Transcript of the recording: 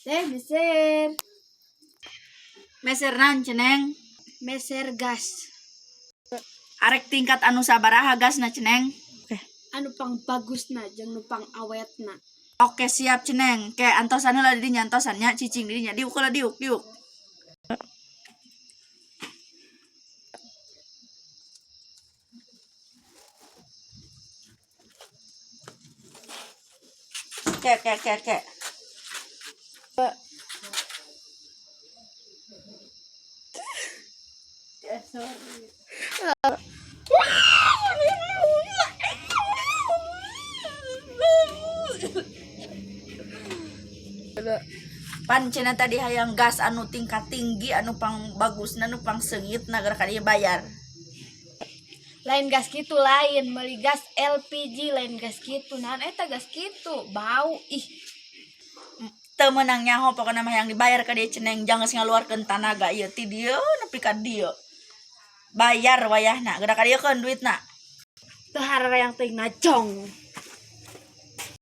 Teh meser. Meser naon, Ceneng? Meser gas. Arek tingkat anu sabaraha gasna, Ceneng? Anu pang bagusna jeung nu pang awetna. Oke, siap, Ceneng. Ke antosan heula di dinya, antosan nya, cicing di dinya, diuk heula, diuk diuk. Ke ke ke ke. Pan cenah tadi hayang gas anu tingkat tinggi, anu pang bagusna, anu pang seungitna, geura ka dieu bayar. Lain gas kitu, lain meuli gas LPG, lain gas kitu. Naon eta gas kitu? Bau ih. Teu meunang nyaho, pokona mah hayang dibayar ka dieu, Ceneng. Jang geus ngaluarkeun tanaga ieu ti dieu nepi ka dieu. Bayar wayahna, geura ka dieu keun duitna. Teu hararayang teuing najong.